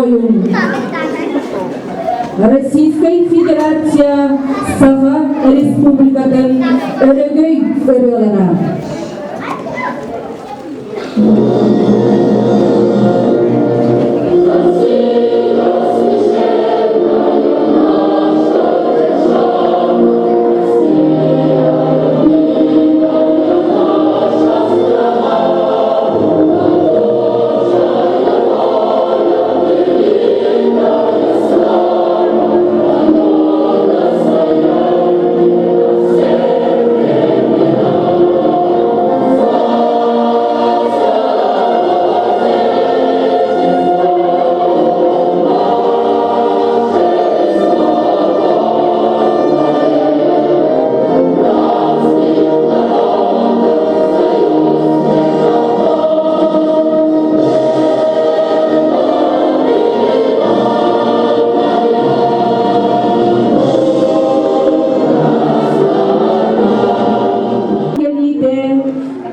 Болҕойуҥ! Российскай Федерация Саха Республикатын өрөгөй ырыалара. Кэлиитэ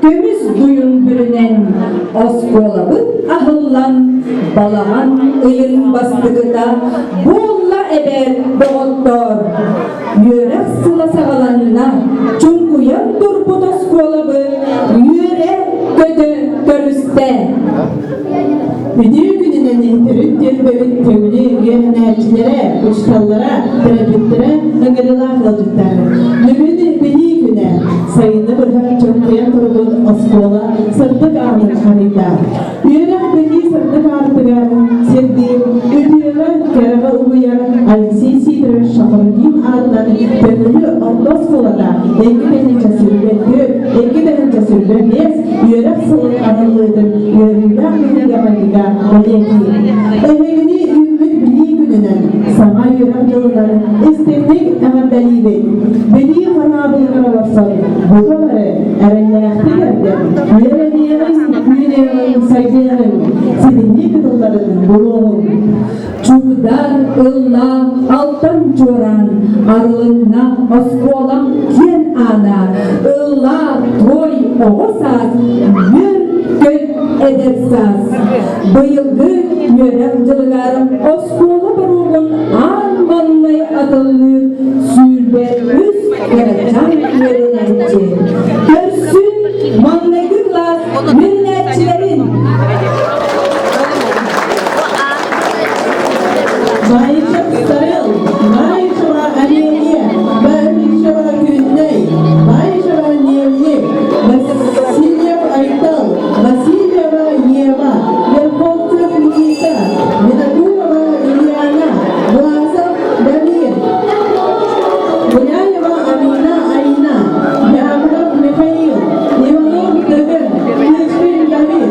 көмүс дуйун бүрүнэн оскуолабыт аһыллан балаҕан ыйын бастакыта буолла эбээт доҕоттоор! Үөрэх сыла саҕаланна, чуҥкуйан турбут оскуолабыт үөрэ-көтө көрүстэ. Үтүө күнүнэн төрүт түөлбэбит Төҥүлү үөрэнээччилэрэ, учууталлара, төрөппүттэрэ, ыҥырыылаах ыалдьыттара. Бүгүн Билии күнэ. Сайыны быһа чөҥкүйэн турбут оскуола сырдык аанын арыйда. Үөрэх билии сырдык аартыгар сирдиир, үтүөҕэ, кэрэҕэ угуйар Алексей Сидорович Шахрудин аатынан Төҥүлү орто оскуолата 2024, 2025 үөрэх сылын арыллыытын үөрүүлээх быһыыга-майгыга бэлиэтиир. Эһигини үүммүт Билии күнүнэн, саҥа үөрэх дьылынан истиҥник эҕэрдэлиибит! Билии хараабылыгар олорсон, бука бары эрэллээхтик эрдэн, үөрэниэҕиҥ, үүнүөҕүҥ, сайдыаҕыҥ, ситиһии кытылларын булуоҕуҥ! Чугдар ылла алтан чуораан, арылынна оскуолам киэн аана, ылла той оҕо саас, үөр көт эдэр саас. Быйылгы үөрэх дьылыгар оскуола боруогун аан маҥнай атыллыыр 23 кырачаан үөрэнээччи. Көрсүн маҥнайгы кылаас үөрэнээччилэрин Баишев Сарел, Баишева Амелия, Баишева Күннэй, Баишева Нелли, Васильев Айтал, Васильева Ева, Верховцев Никита, Винокурова Ильяна, Власов Дамир, Гуляева Амина Айна, Яковлев Михаил, Иванов Дөгөн, Кычкин Давид,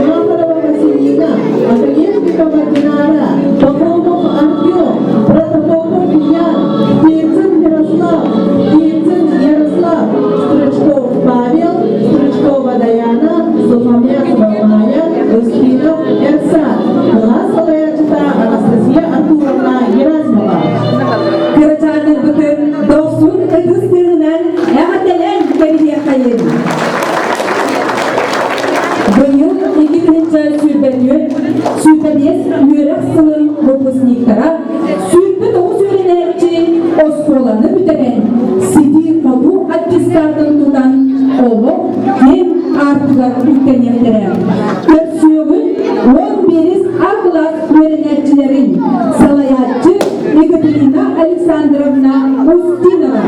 Махарова Василина, Оконешникова Динара, Пахомов Артем, Протопопов Ян, Птицын Ярослав, Птицын Ярослав, Стручков Павел, Стручкова Даяна, Сухомятова Майя, Устинов Эрсан, Кылаас салайааччыта Анастасия Артуровна Герасимова. Кырачааннарбытын дохсун ытыс тыаһынан эҕэрдэлээн кэбиһиэххэйин! Быйыл 2024 105 үөрэх сылын выпускниктара 29 үөрэнээччи оскуоланы бүтэрэн, ситии-хотуу аттестатын тутан олох киэҥ аартыгар үктэниэхтэрэ. Көрсүөҕүн 11 А кылаас үөрэнээччилэрин салайааччы Екатерина Александровна Устинова.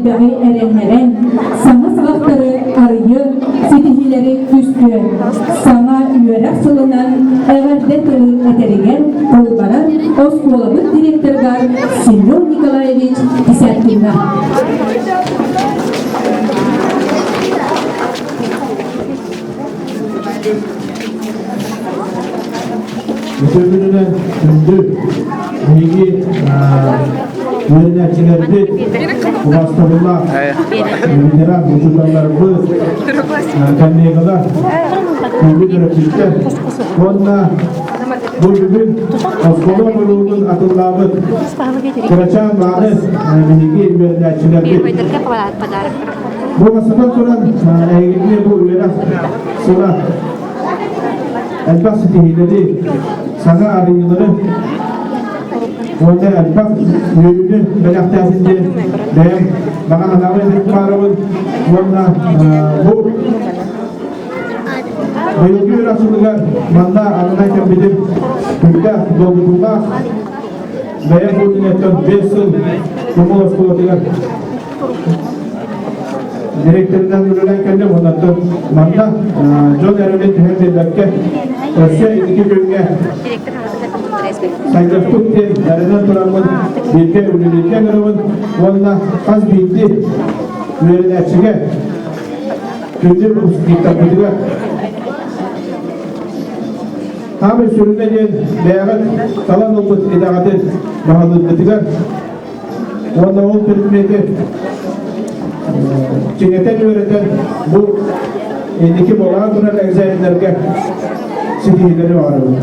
элбэҕи эрэннэрэн, саҥа саҕахтары арыйы, ситиһиилэри түстүө. Саҥа үөрэх сылынан эҕэрдэ тылын этэригэр тылбарар оскуолабыт директорыгар Семен Николаевич Десяткиҥҥа. Үтүө күнүнэн күндү биһиги үөрэнээччилэрбит, убаастабыллаах ветеран учууталларбыт, коллегалар, күндү төрөппүттэр уонна бу бүгүн оскуола оҥоруутун атыллаабыт кырачаан мааны биһиги үөрэнээччилэрбит. Бу бастатан туран эһигини бу үөрэх сыла элбэх ситиһиилэри, саҥа арыйыылары уонна элбэх үөрүүнү бэлэхтээтин диэн бэйэм баҕа санаабын баарабын уонна бу быйылгы үөрэх сылыгар манна ананан кэлбитим сүрдээх долгутуулаах бэйэм бу күнэттэн 5 сыл Тумул оскуолатыгар Директорынан үлэлээн кэллим, оннуттан манна дьон эрэлин түһэн биэрбэккэ, өссө инники күҥҥэ сайдыахпыт диэн эрэнэн тураммын бииргэ үлэлииргэ ыҥырабын уонна хас биирдии үөрэнээччигэ күндү выпускниктарбытыгар Хаамай сүрүнэ диэн бэйэҕит талан ылбыт идэҕитин баһылыыргытыгар Уонна ол предмети чиҥэтэн үөрэтэн бу инники буолаан турар экзаменнарга ситиһиилэри баҕарабын.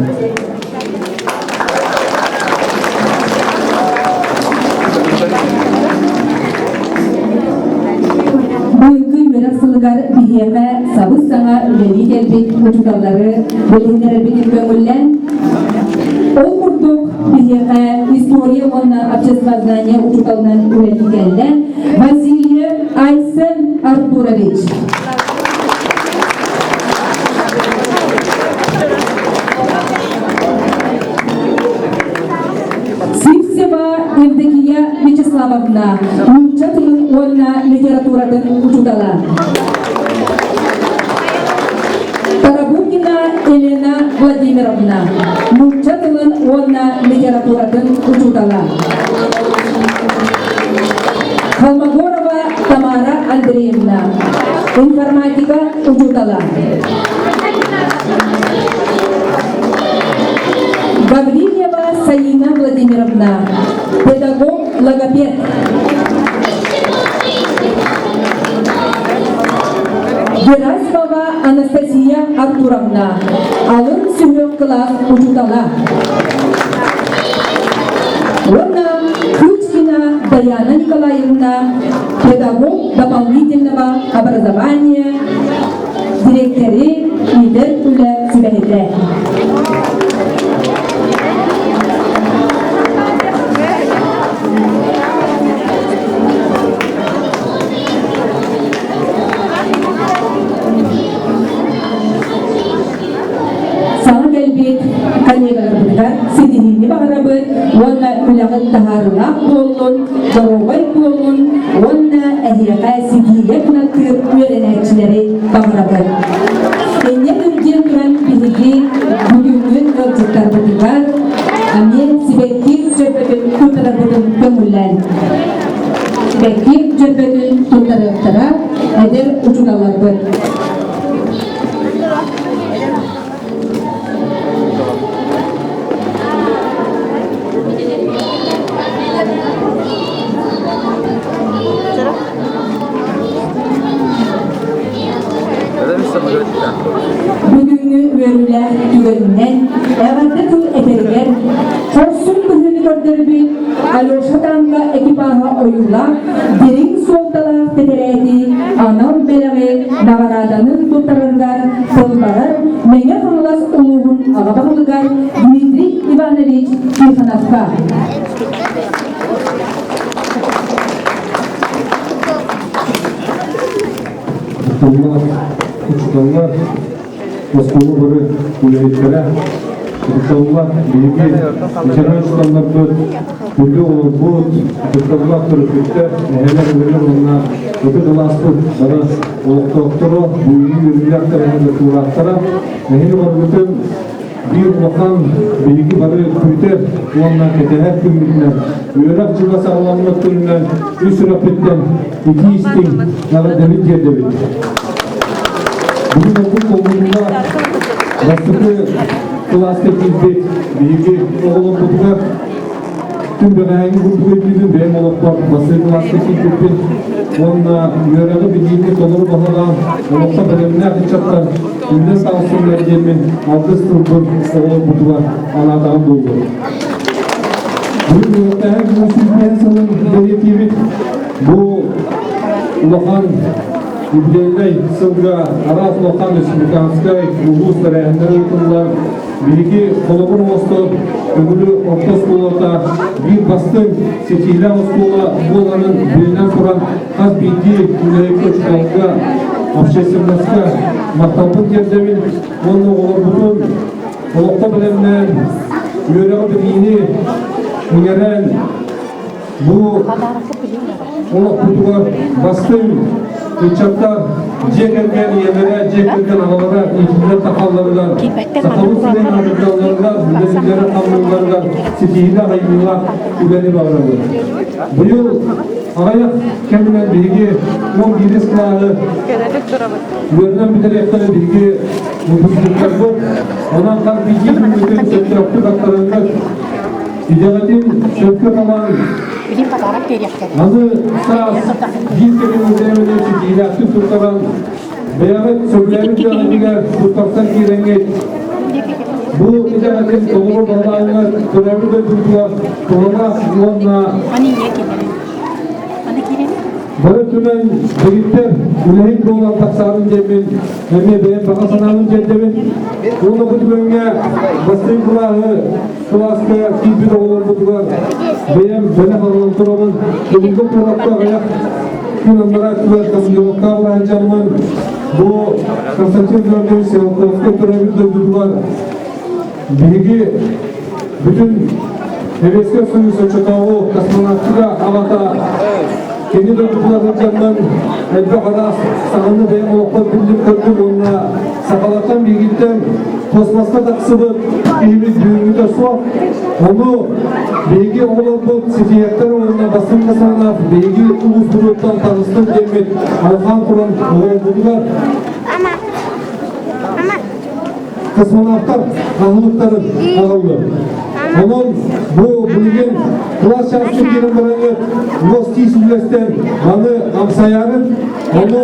Быйылгы үөрэх сылыгар биһиэхэ сабыс-саҥа үлэлии кэлбит учууталлары билиһиннэрэрбитин көҥүллээн, ол курдук биһиэхэ история уонна обществознание учууталынан үлэлии кэллэ Васильев Айсен Артурович. Сивцева Евдокия Вячеславовна, нуучча тылын уонна литературатын учуутала. Тарабукина Елена Владимировна, нуучча тылын уонна литературатын учуутала. Холмогорова Тамара Андреевна, информатика учуутала. Гаврильева Саина Владимировна, педагог-логопед. Герасимова Анастасия Артуровна, алын сүһүөх кылаас учуутала. Уонна Кычкина Даяна Николаевна, педагог дополнительного образования, дириэктэри иитэр үлэ сүбэһитэ. Саҥа кэлбит коллегаларбытыгар ситиһиини баҕарабыт уонна үлэҕит таһаарыылаах буоллун, доруобай буолун уонна эһиэхэ ситиигэ кынаттыыр үөрэнээччилэри баҕарабыт. Инньэ диэн туран биһиги бүгүҥҥү ыалдьыттарбытыгар эмиэ сибэкки дьөрбөтүн туттарарбытын көҥүллээн. Сибэкки дьөрбөтүн туттарыахтара эдэр учууталларбыт. Бүгүҥҥү үөрүүлээх түгэнинэн эҕэрдэ тыл этэригэр хорсун быһыыны көрдөрбүт Алеша Танка экипаһа ойуулаах дириҥ суолталаах тэтэрээти анал бэлэҕи наҕарааданы туттарарыгар тылбарар Мэҥэ Хаҥалас улууһун аҕа баһылыгар Дмитрий Иванович Тихоновка. Учууталлар, учууталлар, оскуола бары үлэһиттэрэ. Ытыктабыллаах биһиги ветеран учууталларбыт, күндү оҕолорбут, ытыктабыллаах төрөппүттэр, эһэлэр, эбэлэр уонна ытык алааспыт бары олохтоохторо, бүгүҥҥү үөрүүлээх тэрээһин кыттыылаахтара, эһиги барыгытын биир улахан биһиги бары күүтэр уонна кэтэһэр күммүтүнэн, үөрэх дьыла саҕаламмыт күнүнэн үс сүрэхпиттэн итии истиҥ эҕэрдэбин тиэрдэбит. Бүгүн ордук долгутуулаах бастакы кылааска киирбит биһиги оҕолорбутугар күн бэҕэһээҥҥи курдук өйдүүбүн бэйэм олохпор бастакы кылааска киирбиппин уонна үөрэҕи билиини толору баһылаан олоххо бэлэмнээх ыччаттар үүнэн таҕыстыннар диэммин алгыс тылбын оҕолорбутугар анаатаҕым буолуо. Бүгүн үөрэхтээһин күнүн сылын бэлиэтиибит. Бу улахан юбилейнай сылга араас улахан республиканскай улуус тэрээһиннэрэ ыытыллар. Биһиги холобур оҥостор Төҥүлү орто оскуолата биир бастыҥ ситиилээх оскуола буоларын билинэн туран хас биирдии үлэһиккэ учууталга, общественноска махталбын тиэрдэбин уонна оҕолорбутун олоххо бэлэмнээн, үөрэҕи билиини иҥэрэн Бу олохпутугар бастыҥ ыччаттар дьиэ кэргэн ийэлэрэ, дьиэ кэргэн аҕалара иитиллэн тахалларыгар, сахалыы сирин аатырдалларыгар, үлэлииллэрэ-хамныылларыгар ситиһиилээх айымньылаах үлэни баҕарабыт. Быйыл аҕыйах кэминэн биһиги 11 кылааһы үөрэнэн бүтэриэхтэрэ биһиги выпускниктарбыт. Онон хас биирдии күммүтүн сөптөөхтүк аттараргыт Идэҕитин сөпкө талан, аны саас биир кэлим экзамени ситиһиилээхтик туттаран, бэйэҕит сөбүлээбит дьыалаҕытыгар туттарсан киирэҥҥит, бу идэҕитин толору баһылааҥҥыт төрөөбүт дойдугутугар туһалаах уонна бары түмэн дэгиттэр үлэһит буолан тахсаарын диэммин эмиэ бэйэм баҕа санаабын тиэрдэбин. Уонна бу түгэҥҥэ бастыҥ кылааһы кылааска киирбит оҕолорбутугар бэйэм бэлэх аҕалан турабын. Бүгүҥҥү куоракка аҕыйах күн аннараа өттүгэр командировкаҕа баран бу Константин Георгиевич Сиволковскай төрөөбүт дойдутугар биһиги бүтүн Советскай Союз оччотооҕу космонавтика аҕата кини дойдутугар сылдьаммын элбэх араас саҥаны бэйэм олохпор биллим көрдүм уонна сахалартан биһигиттэн космоска тахсыбыт киһибит бүгүҥҥүтэ суох. Ону биһиги оҕолорбут ситиһиэхтэр уонна бастыҥ космонавт биһиги улууспутуттан таҕыстын диэммит алҕаан туран оҕолорбутугар космонавтар аһылыктарын аҕаллым. Онон бу билигин кылаас чааска киирэн бараҥҥыт уос тиис үллэстэн маны амсайаарын, ону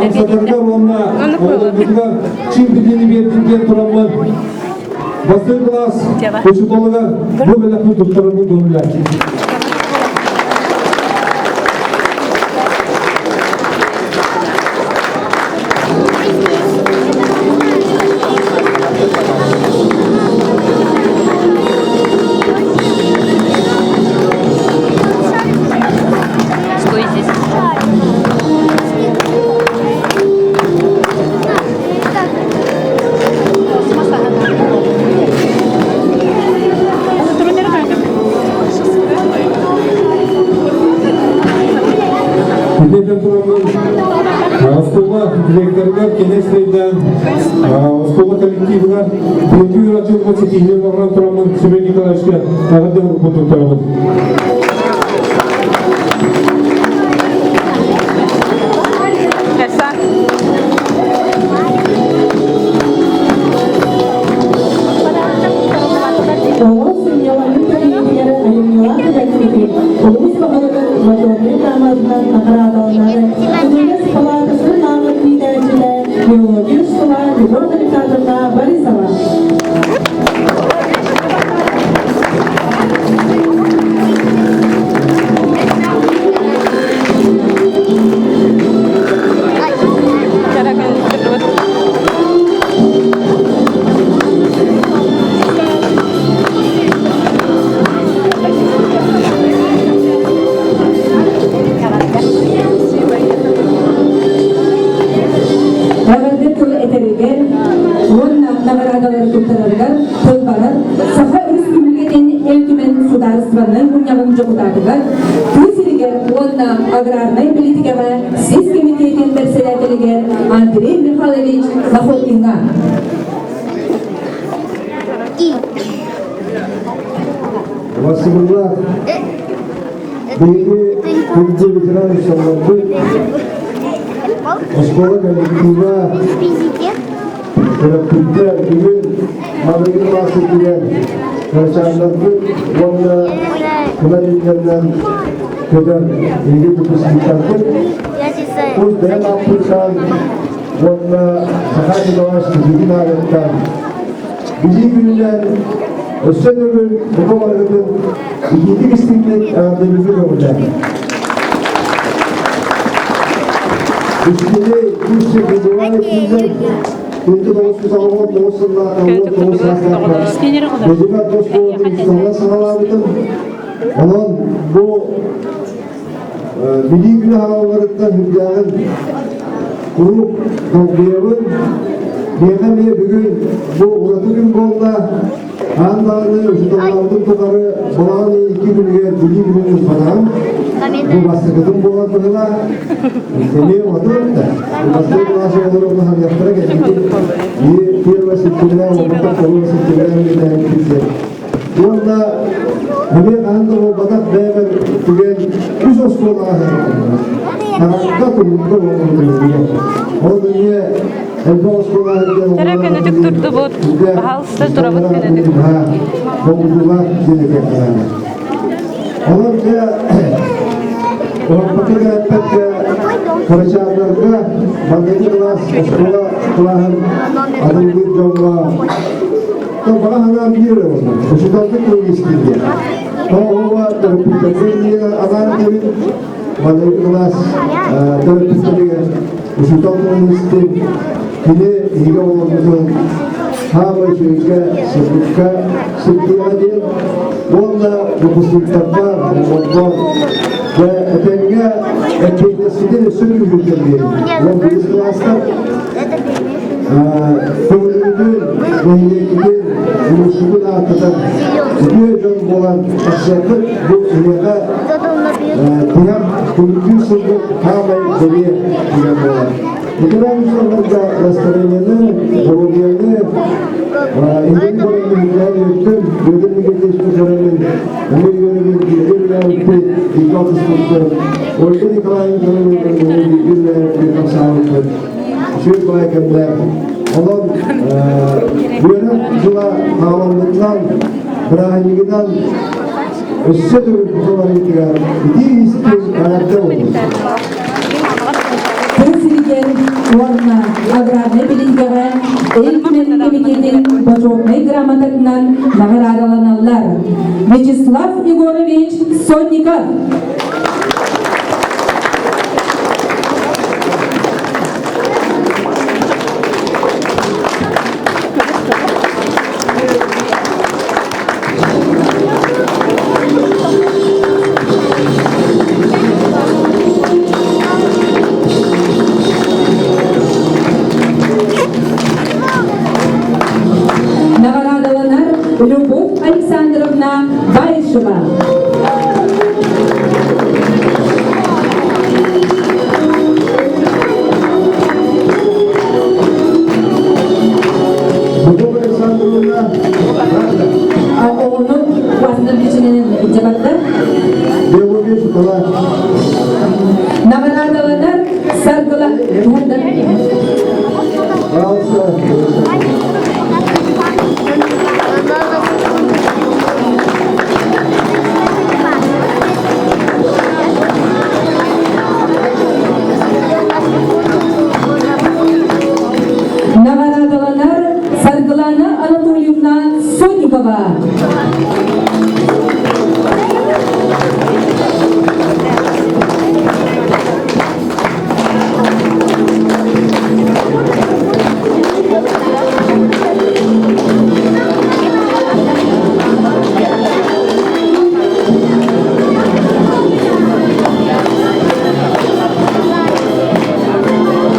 амсатаргар уонна оҕолорбутугар чиҥ билиини биэрдин диэн тураммын бастыҥ кылаас учууталыгар бу бэлэхпин туттарарбын көҥүллээччи. Стой здесь. Итиэннэ тураммын оскуола директорыгар кини сирдээн оскуола коллективыгар быйылгы үөрэх дьылыгар ситиһиилэр баҕаран тураммын Семен Николаевичка эҕэрдэ уруккун туттарабын. Оҕо сынньалаҥын тэрийиитигэр айымньылаах үлэтин улуус баһылыгын Бочуотунай грамотатынан наҕараадаланар Кыһыҥҥы палаататын лааҕыр иитээччитэ биология учуутала Любовь Александровна Борисова. Эҕэрдэ тыл этэригэр уонна наҕараадалары туттарарыгар. Наҕараадаланар тыл барар Саха Өрөспүүбүлүкэтин Ил Түмэн Судаарыстыбаннай Мунньаҕын дьокутаатыгар, тыа сиригэр уонна аграрнай бэлиитикэҕэ сис кэмитиэтин бэрэссэдээтэлигэр Андрей Михайлович Находкиҥҥа. Василий биһиги күндү ветеран учууталларбыт, оскуола коллектива, төрөппүттэр бүгүн маныгы кылааспытыгар кырачааннарбыт уонна кыла илиилэринэн көтөр биһиги выпускниктарбыт тус бэйэм ааппыттан уонна Саха Николаевич Кузьмин аатыттан Билии күнүнэн өссө төгүл бука барыгытын итиитик истиҥник эҕэрдэлииргэ көҕүлээн. Үстүнэй күүсчэ Гудулаев кииннэр 1969 сыллаах 19 саастаахтар Бэдьимэ тос буолатын учууталлар саҕалаабытым. Онон бу Билии күнэ хаалларыттан сүрдээҕин куруук долгуйабын. Миэхэ эмиэ бүгүн бу ураты күн буолла. Аан даҕаны учууталлаабытым тухары балаҕан ыйын икки күнүгэр билии күнүн ыыппатаҕым. Бу бастакытын буолан быһыылаах. Эмиэ отут да. Бастакы кылаас оҕолоро быһаарыахтара кэлбитим. Первое сентября, уонна второе сентября үлэлээбиппит. Уонна эмиэ хаһан да буолбатах бэйэбэр түгэн үс оскуолаҕа Таҥарга тулунга уонна Ол эмиэ элбэх оскуолаҕа Төрө көнөтүк турдубут, баһаалыста турабыт көнөтүк. Долгутуулаах диэн этиэххэ Онон дьэ уһаппакка кэлэппэккэ кырачааннарга маҥнайгы кылаас оскуола кылааһын атыллыыр дьоҥҥо Баҕа санаам биир эрэ буолла. Учууталбыт тылын истин диэн. Тоҕо төрөппүттэргэ диэн анаан этэбин. Маҥнайгы кылаас төрөппүттэригэр учуутал тылын истин. Кини иһигэ оҕолорбутун хаамай үчүгэйгэ, сырдыкка сирдиэҕэ диэн. Уонна выпускниктарга, оҕолорго дьэ этэҥҥэ эппиэтинэскитин өссө күүһүрдэн биэриҥ. Уон биирис кылаастар Көҥүлүгүтүн, нэһилиэккитин, улуускутун ааттатан үтүө дьон буолан тахсыаххыт. Бу эһиэхэ тиһэх түмүктүүр сылгыт хаамай бэлиэ түгэн буолар. Ветеран учууталларга настроениены, доруобуйаны, иһин көрөн үөттүм, Бүөтүр Никитич көрөмүн, эмиэ үөрэбин, бииргэ үлэлээбиппит, бииргэ алтыспыппыт, Ольга Николаевна бииргэ үлэлээбиппит, хамсаабыппыт. Үчүгэй баҕайы кэмнээх. Онон үөрэх дьыла хааланнытынан, бырааһынньыгынан өссө төгүл кутуларыытыгар итии истиҥ эҕэрдэ буоллун. Тыл сиригэр уонна аграрнай билиигэҕэ Ил Түмэн кэмитиэтин Бочуотунай грамотатынан наҕараадаланаллар. Вячеслав Егорович Сотников. Наҕараадаланар Любовь Александровна Баишева. Любовь Александровна Оҕону квартал бичинэн илдьэ барда. Биология учуутала. Наҕараадаланар Саргыла Пожалуйста. Наҕараадаланар Саргылана Анатольевна Сотникова.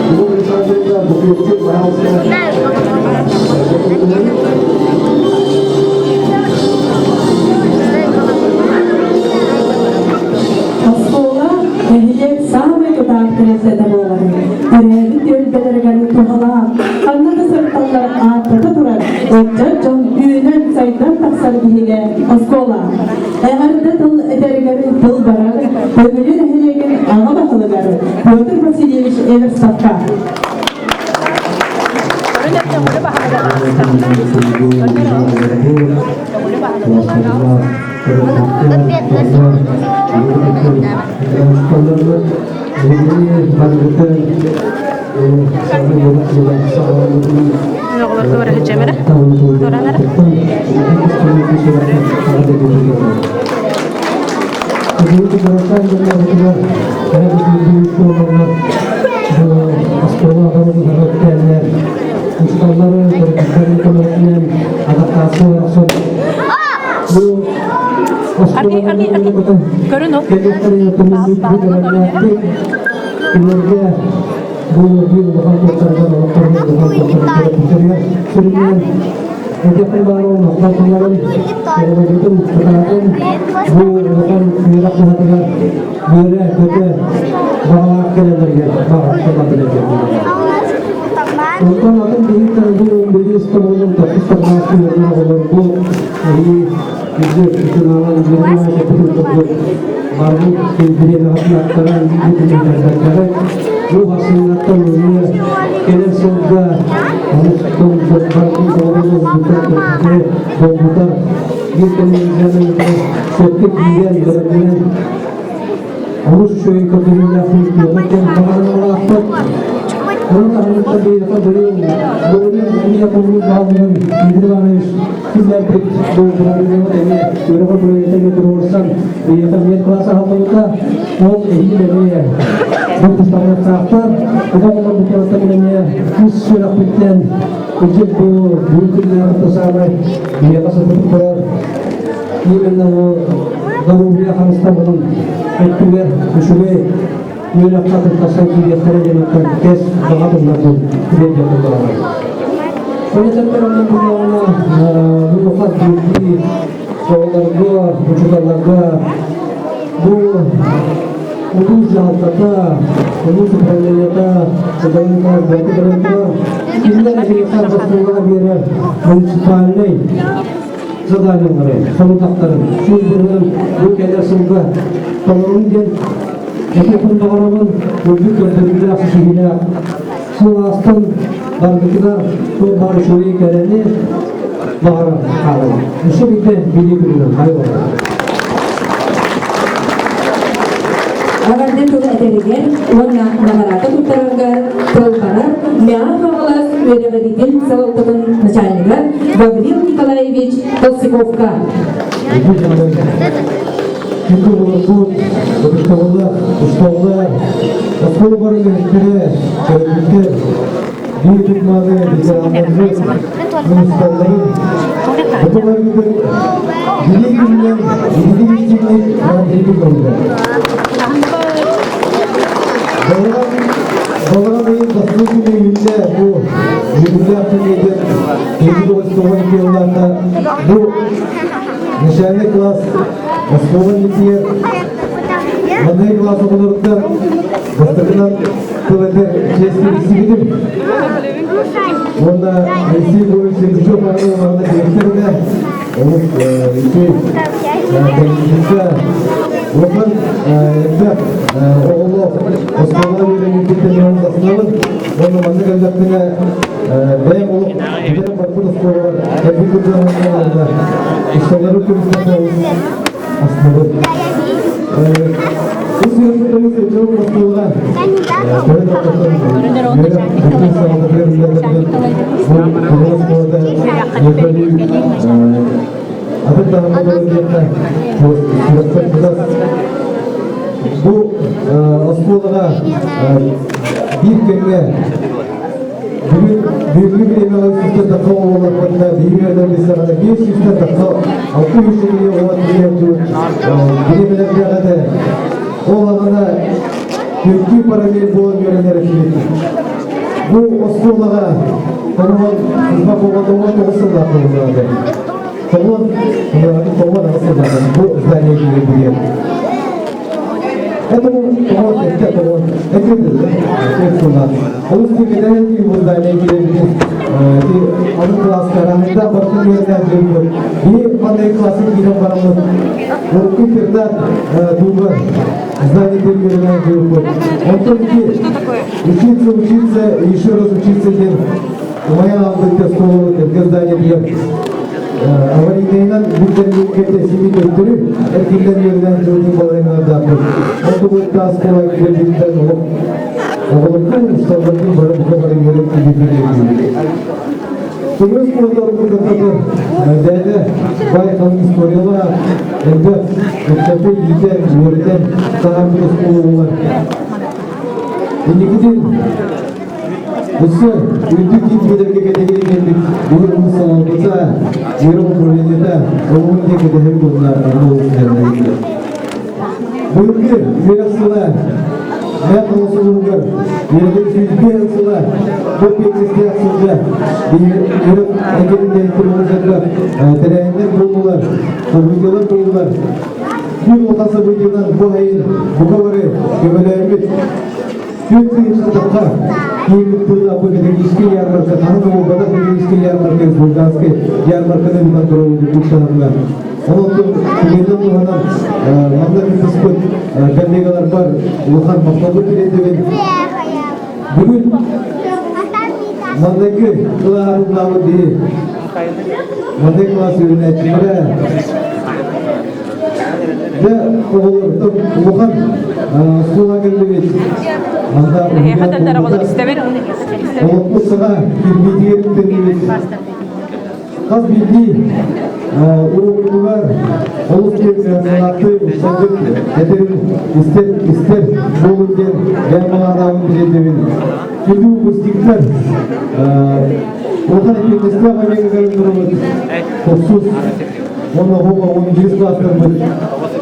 Любовь Александровна, буквы, пожалуйста. ааттата турар ыччат дьон үүнэн-сайдан тахсар биһигэ оскуола. Эҕэрдэ тыл этэригэр тыл барар Төҥүлү нэһилиэгин аҕа баһылыгар Петр Васильевич Эверстовка. Оҕолорго барыһы дьэмэрэ. Туранара. Аргый, аргый, аргый. Көрүн ол. Онтон атын биһиктэн бу бириис тобулун тохсус торбаастын оҕолорбу эһиги Бізде финалын барлық бириэмэҕэ бу хасыҥҥаттан эмиэ кэлэр сылга долгутар биир кэмҥэ сөпкө киирэн бэлэмнэнэн олус үчүгэй көрдөрүүлээх түмүктүөххэ баҕаралаахпыт. Оны таһынан биһиэхэ быйыл былырыын эмиэ кулууп баһылыгын Дмитрий Иванович киллэрбит бу бырайыагын эмиэ үөрэҕи бырайыата эмиэ туруорсан биһиэхэ эмиэ класс аһыллыбыта. Ол эһиил эмиэ бу кустаныахтаахтар. Оҕо оҕолорбутуттан эмиэ үс сүрэхпиттэн кырдьык бу бүгүн күннээҕи саамай биһиэхэ сытыппыт турар именно бу доруобуйа харыстабылын өттүгэр үчүгэй үөрэххэ туттарсан киириэхтэрэ диэн оттон кэс баҕа тылларбын тириэрдиэхпин баҕарабын. Ол этэрбэр онон буллаҕына бу хас биирдии оҕолорго, учууталларга бу улуус дьаһалтата, улуус управлениета, Николай бэйэтэ кэлэн турар, кинилэр эһиэхэ оскуолаҕа биэрэр муниципальнай заданиелары, сорудахтарын сүүрдүнэн бу кэлэр сылга толорун диэн этиэхпин баҕарабын. Үрдүк көрдөрүүлээх, ситиһиилээх сыл аастан барбытыгар туох баар үчүгэй кэрэни баҕаран хаалабын. Өссө биирдэ билии күнүнэн хайа Эҕэрдэ тыл этэригэр уонна наҕараада туттарарга тыл барар Мэҥэ Хаҥалас үөрэҕириитин салалтатын начальнига Гаврил Николаевич Толстяковка. Оскуола бары үлэһиттэрэ, төрөппүттэр, биир тутмааны ветераннарбыт, мунусталларын, бутуларыгытын билии күнүнэн биһиги истиҥник эҕэрдэлиибит буолла. Балаҕан балаҕан ыйын бастакы күнэ үүннэ бу үөрүүлээх күнүгэр 2009 сыллаахха бу начальный класс оскуола иннитигэр маҥнай класс оҕолоруттан бастакынан тыл этэр чиэс тигистибитим. Уонна Алексей Егорович Сергучев аҕына дириэктэр этэ. Олус ити улахан элбэх оҕолоох оскуолаҕа үөрэммиппиттэн астынабын. Уонна манна кэллэхпинэ бэйэм олох бүтэрэн барбыт оскуолабар кэлбит кырдьаҕастар усталары көрүстэхпинэ олус астынабын. Ис үөрэхпит олус дьон оскуолаҕа төһө да үөрэх бүтүн саҕалатыгар үлэлэрбит бу оскуолата атын таһымҥа диэххэ сүрэхпэр чугас. Бу оскуолаҕа биир кэмҥэ бүгүн бүгүҥҥү бириэмэҕэ сүүстэн тахса оҕолорбутуна биһиги үөрэнэрбит саҕана 500-тэн тахса 600 киһи оҕо тиийээччи бириэмэлэрдээх этэ. Ол аҕана түөртүү параллель буолан үөрэнэр этибит. Бу оскуолаҕа тоҕуон кузьма тоҕуон тоҕус сыллаах буолуоҕа тоҕуон тоҕуон аҕыс сыллаах бу здание киирбитигэр. Это был это был это это Олус кэтэһэн буздание киирбит аны класстарахта бартын үөрэнэн дьылбыт. Би манный классы киирэн бараммыт. Урукку интернат дуга здание үөрэнэн дьылбыт. Онтон ки учиться, учиться, еще раз учиться диэн умайан албыт оскуолабыт эргэ здание диэн аварийнайынан бүттэрбит сими төттөрү эркиллэн үөрэнэн дьылдын балайыҥардаахпыт. Онтубут оскуола киирбиттэн олох оҕолордун усталларын бары бука бары үөрэн киирбит. Көмүс куотарбыт кытта бэйэтэ бай халыҥ историялаах, элбэх ыччаты иитэн, үөрэтэн таһаарбыт оскуола буолар. Инникитин Өссө үрдүк киирбиилэргэ кэтэһии кэлбит бүгүн улуус салалтата, үөрэх управлениета олугун диэн кэтэһэбит уонна олус Быйылгы үөрэх сыла Мэт улууһугар үөрэҕин 105 сыла бу пенсиястээх сылга үөрэх эйгэтин олус элбэх тэрээһиннэр буоллулар, событиелар буоллулар. Күн улахан событиенан бу сайын бука бары көмөлөөммүт Күн кыйыттахха, киин тыла бу педагогическай ярмарка, хаһан да буолбатах педагогическай ярмарка, республиканскай ярмарканы ыытан туруорбут таһымҥа. Онон түгэнинэн туһанан манна кыттыспыт коллегаларбар улахан махталбын тириэрдэбин. Бүгүн манныгы кылааһы дии. Маннык кылаас үөрэнээччилэрэ Дьэ, оҕолортон улахан оскуола кэллибит. Манна олохпут саҥа кирбиитигэр үктэннибит. Хас биирдии уруокпутугар олус киэҥ санааттыы устардык этэрин истэр истэр буолун диэн бэйэм балаҕанаабын тириэрдэбин. Күндү выпускниктар улахан эппиэтинэстээх эмиэ турабыт. Тохсус уонна оһуоба 11 класстарбыт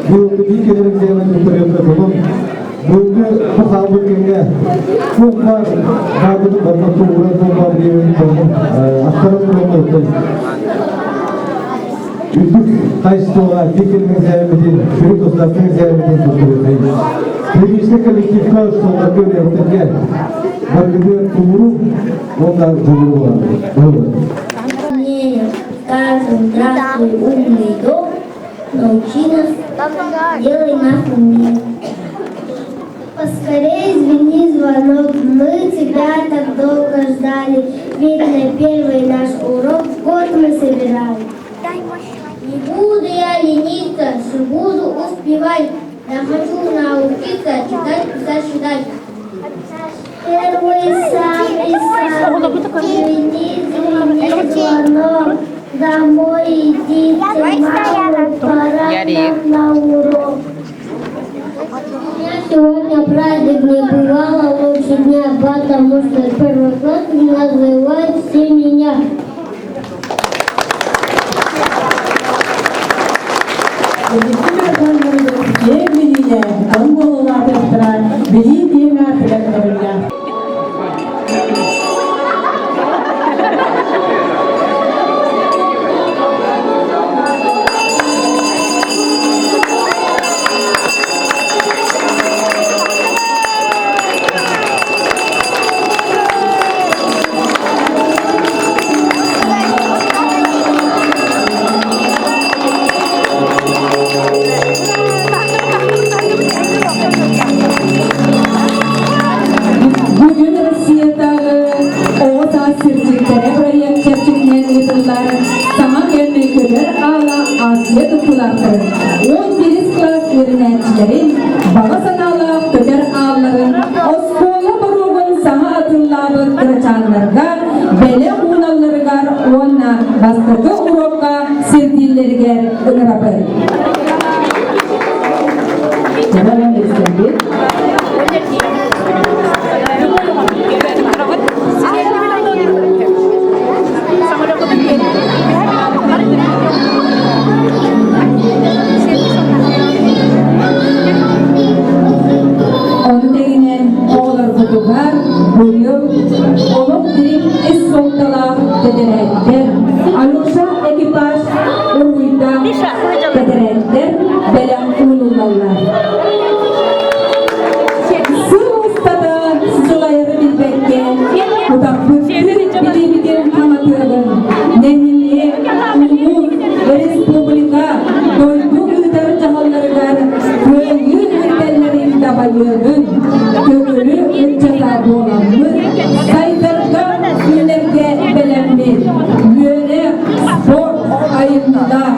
быйылгы биир кэлэрин бэйэбин туттарыахха онон быйылгы бу хаалбыт кэмҥэ туох баар баарбытын барыта туругуран туох баар диэбин аттаран туран үрдүк хайыстыылаах биир кэлин экзаменмитин сүрүн государственный экзаменмитин туттарыаххайын. Педагогическай коллективка оскуолаларга үлэһиттэргэ баргыды тулуру уонна дьулуру буолар. Скажем, здравствуй, умный дом, научи нас, делай нас умнее. Поскорей звени звонок, мы тебя так долго ждали, ведь на первый наш урок год мы собирали. Не буду я лениться, все буду успевать, я хочу научиться читать, писать, считать. Первый самый самый, звени, звени звонок, домой идите, мама, пора нам на урок. У меня сегодня праздник не бывало лучше дня, потому что первый класс называют все меня. Киэҥ билиилээх, дьон буолуулаатыахтара, билии киэҥ аатыгар көрүллэ. Бүгүн Россиятааҕы оҕо саас сирдьиттэрэ проект чэрчитинэн ыытыллар саҥа кэм көтөр аала Азия кыттыылаахтарын 11 кылаас үөрэнээччилэрин баҕа санаалаах көтөр аалларын оскуола боруогун саҥа атыллаабыт кырачааннарга бэлэх ууналларыгар уонна бастакы уруокка сирдииллэригэр ыҥырабын. Ону тэҥинэн оҕолорбутугар быйыл олох дириҥ ис суолталаах тэтэрээттэр, Алеша экипаж уруйдаах тэтэрээттэр бэлэх уунуллаллар. айымньылаах.